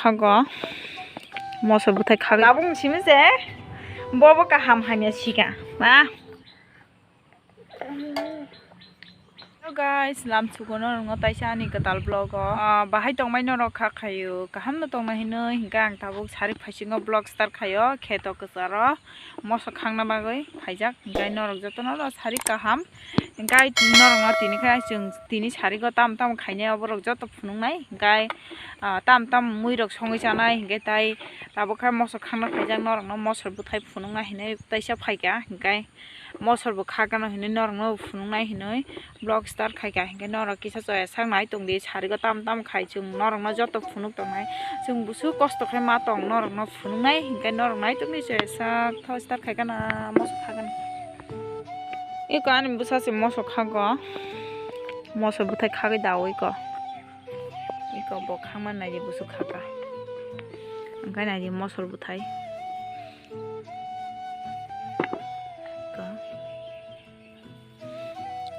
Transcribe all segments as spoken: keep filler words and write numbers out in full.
Khago. Moso bwthai khagwi. Tabuk simi se. Bobo kaham hamya sika. Ma. Hello guys, lamsugo norokno taisa ani kwtal vlog o. Ah, bahai tongmai norok kha khayo. Kaham no tongna hinwi hinkhe ang tabuk sari phaisingo vlog start khayo. Kheto kwcharo moso khangna bagwi phaijak. Hinkhe norok jotono sari kaham. Hinkhe norokno tini khe chwng tini sari go tam tam khainai oborok joto phunuknai. Hinkhe, ah, tam tam muirok songwi chanai. Hinkhe tai tabuk khe moso khangna phaijak norokno moso bwthai phunukna hinwi taisa phaikha. Hinkhe mosorbo khagano hinwi norokno phunuknai hinwi vlog start khaikha, hinkhe norok kisa choya sak nai tongdi, sarigo tam tam khai chwng norokno joto phunuk tongnai, chwng busu kosto khe ma tong norokno phunuknai, hinkhe norok nai tongdi choya sak tho start khaikha na moso khagano. Eko ani bwsa se moso khago, moso bwthai khagwi daui ko, eko bo khangma naidi busu khaka, hwnkhe naidi mosor bwthai. Ika,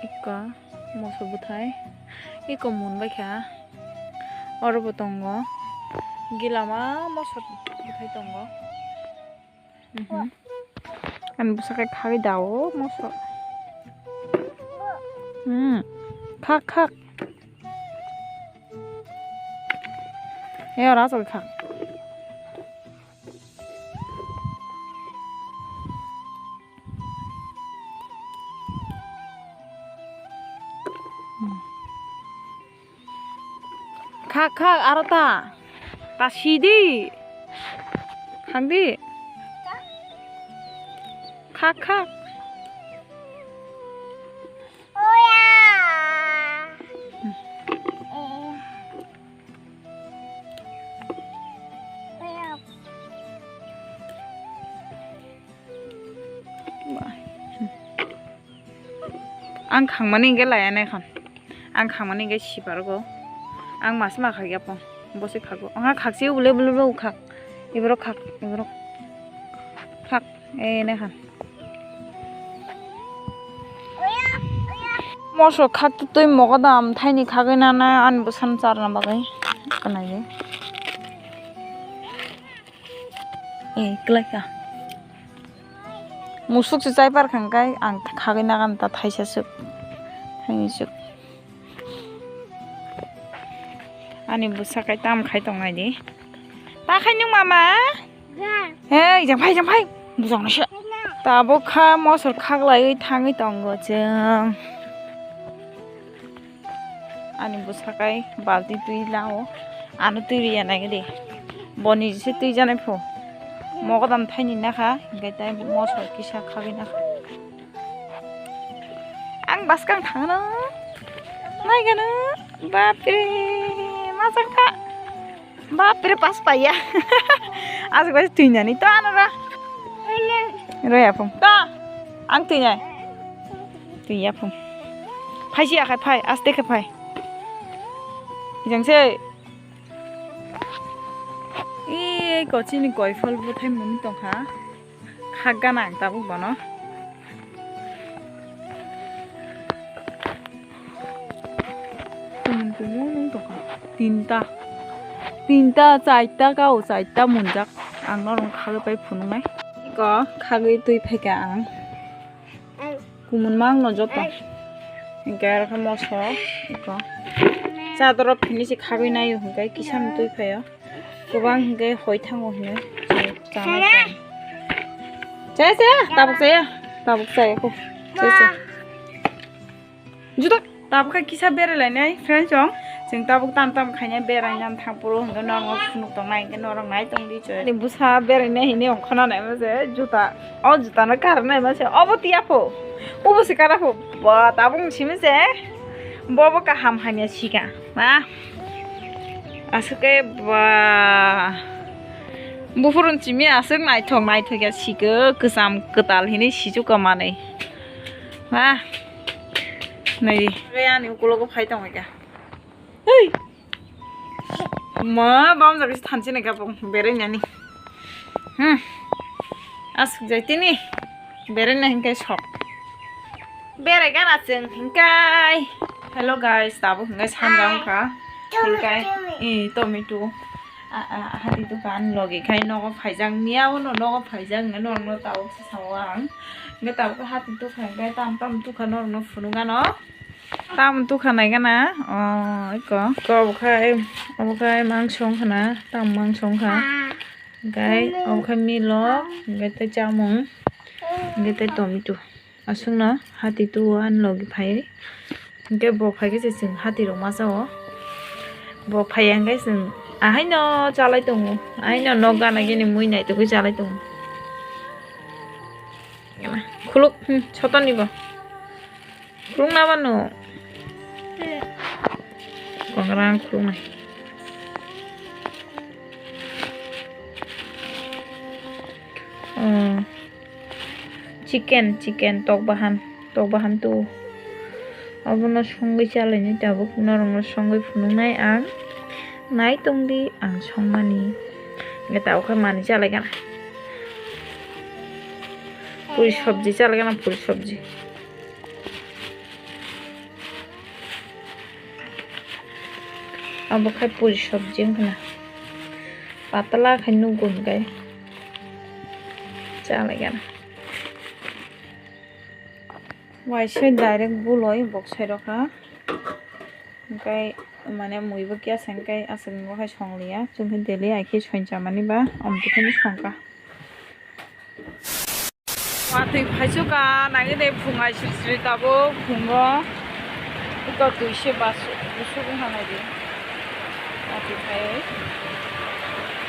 ika moso bwthai, iko mun bai kha, oro bo tongo, gila ma moso bwthai tongo. Mhm. Ani bwsa khe khagwi dao moso. Hmm. Khak, khak. He ora chol khak. Khak, khak, aro ta. Ta sidi. Khak di. Khak, khak. Ang khangmani hingke laya nai khan. Ang khangmani hingke sipargo. Ang masa ma khagya pong. Bosi khago. Ang khakse ule bulu bulu khak. Ibro khak. Ibro khak. Eh, nai khan. Moso khak twi mogodam thaini khagwi nana ani bwsano charwna bagwi. Kanaye. Eh, kwlai kha. Musuk se chai par kha hwnkhe ang khagwi nagan ta thaisa swk. Thaini swk. Ani bwsa kai tam khai tongnai di. Ta khai nung mama? Hey, jang phai, jang phai. Bujang nase. Tabuk kha mosor khaklaiwi thangwi tongo chwng. Ani bwsa kai balti twi lao. Ano twi riya nai di. Boni se twi janai pho. Mogodam thaini nakha, hingke tai mosor kisa khagwi nakha. Ang baskang thangno. Naigano. Bapre. Majak kha. Bapre pas paiya. Asuk bai twi nani to ano ra. Roya phung. To. Ang twi nai. Twi ya phung. Phai si akhai phai. Aste khe phai. Jang se. Ee, kochini koiphol bwthai mwnwi tongkha. Khak gana ang tabuk bono. Kumun kumun wng tongkha. Tinta. Tinta, chaita kao, chaita munjak. Ang norok khagwi pai phunuknai. Iko khagwi twi phaikha ang. Kumun ma wngno joto. Hinkhe aro khe moso iko. Chadoro phini se khagwi naio hinkhe kisa no twi phaio. Kwbang hinkhe hoi thango hinwi chana tong. Chaya, chaya, tabuk chaya. Tabuk chaya kho. Chaya, chaya. Juda, tabuk khe kisa berai lainai friends rok. Chwng tabuk tam tam khainai berai nam thang phuru hinkhe norok phunuk tongnai hinkhe norok nai tongdi chwng. Ani bwsa berai nai hinwi ongkhorna naima se juta. O juta no karwi naima se obo tiya pho. Obo se kara pho. Ba tabuk simi se. Bobo kaham hamya sika. Ma. Aswk khe ba buphuru simi aswk naithok naithok ya sika kwcham kwtal hinwi sichukha manwi. Ma. Nai. Khe ani ukulogo phai tongkha. Hei. Ma bam jagwi thanchi nai kha bong berai nani. Hmm. Aswk jai tini. Berai na hinkai sok. Berai gana chwng hinkai. Hello guys, tabuk hinkai sanja wngkha. Hinkai, eh, tomato. A, a, hati tukha ani logi khai nogo phaijak, miya uno nogo phaijak hwnwi norokno tabuk se sao ang. Hwnkhe tabuk hati tukha hwnkhe tam tam tukha norokno phunukgano. Tam tukha naigana, o, eko. Eko obo khai, obo khai mangso wngkha na, tam mangso wngkha. Hwnkhe obo khai milok, hwnkhe tei chamung, hwnkhe tei tomato. Aswkno hati tuo ani logi phaiwi. Hwnkhe bo phaikhe se chwng hati rok masa o. Bo phaiya hwnkhe chwng ahaino chalai tongo. Ahaino nok gana gini mui naitugwi chalai tongo. Khuluk, hmm, sotoni bo. Khuluk na bano. Kongrang khuluk nai. Oh. Chicken, chicken, tok bahan, tok bahan tu. Obono songwi chalainai tabuk, norokno songwi phunuknai ang. Nai tongdi ang songmani. Hwnkhe tabuk khe manwi chalaigana. Puri sabji chalaigana, puri sabji. Abo khai puri sabji wngkha na. Patla khai nukgo hwnkhe. Chalaigana. Waisa direct buloi boksai rokha. Hwnkhe mane muibo kya se hwnkhe aswk bo khai songliya. Chwngkhe daily aikhe sonchamani ba omtwi kheno songkha. Watwi phaichukha, nangide phung aisiri siri tabuk phungo. Ito twi se bus, busuk wngkha naidi. Watwi phai.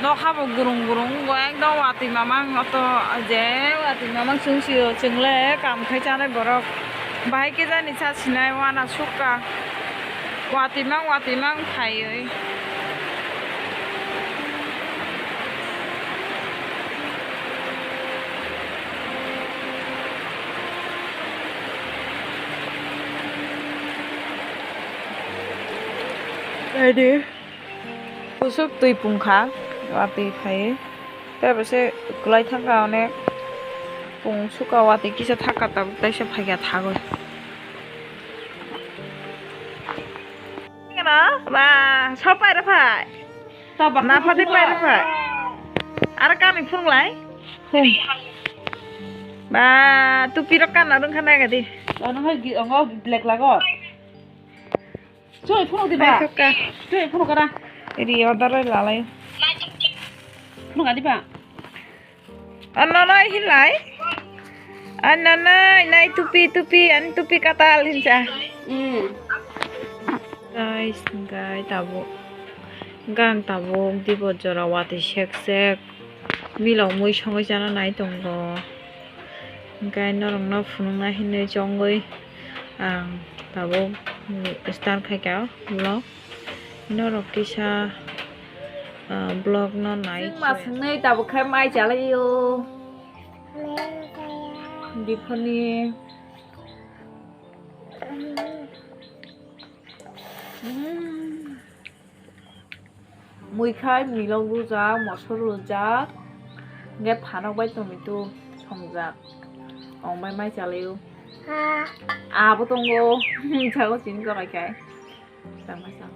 Nokha bo gurung gurung wngkha, ekdom watwi mamang oto je watwi mamang chwng sio, chwngle kam khai chanai borok. Bahai khe jani cha sinai wana sukha. Watwi mang, watwi mang phaiwi. Ready? Kusuk twi pungkha, watwi phai. Tei bo se kwlai thangkha onek. Pung sukha watwi kisa thangkha tabuk, tei se phaikha thagwi. Ba, so paira phai. Tabuk na phatik paira phai. Ar kani phunglai. Phung. Ba, tupi rok kanna rwngkha naigadi. Ano hai gi-, ongo black lago. Choi, phunuk diba? Naithok kha. Choi, phunuk kara. Ri order lalai. Phunuk diba? Ano nai hilai. Ano nai, nai tupi, tupi, ani tupi katal hinsa. Hmm. Guys, guys, tabuk. Gang tabuk, dibo jora watwi sek sek. Milok mui songwi chana nai tongo. Hwnkhe norokno phunukna hinwi chongwi ang tabuk start khaikha vlog. Norok kisa, ah, vlog no nai. Chwng ma swngnwi tabuk khe mai chalaio. Biphani. Mm. Mui khai milok rwjak, mosor rwjak, hwnkhe phanok bai tomato songjak. Ong bai mai chalaio. Abo tongo, jago chini korai khai. Tangma chang.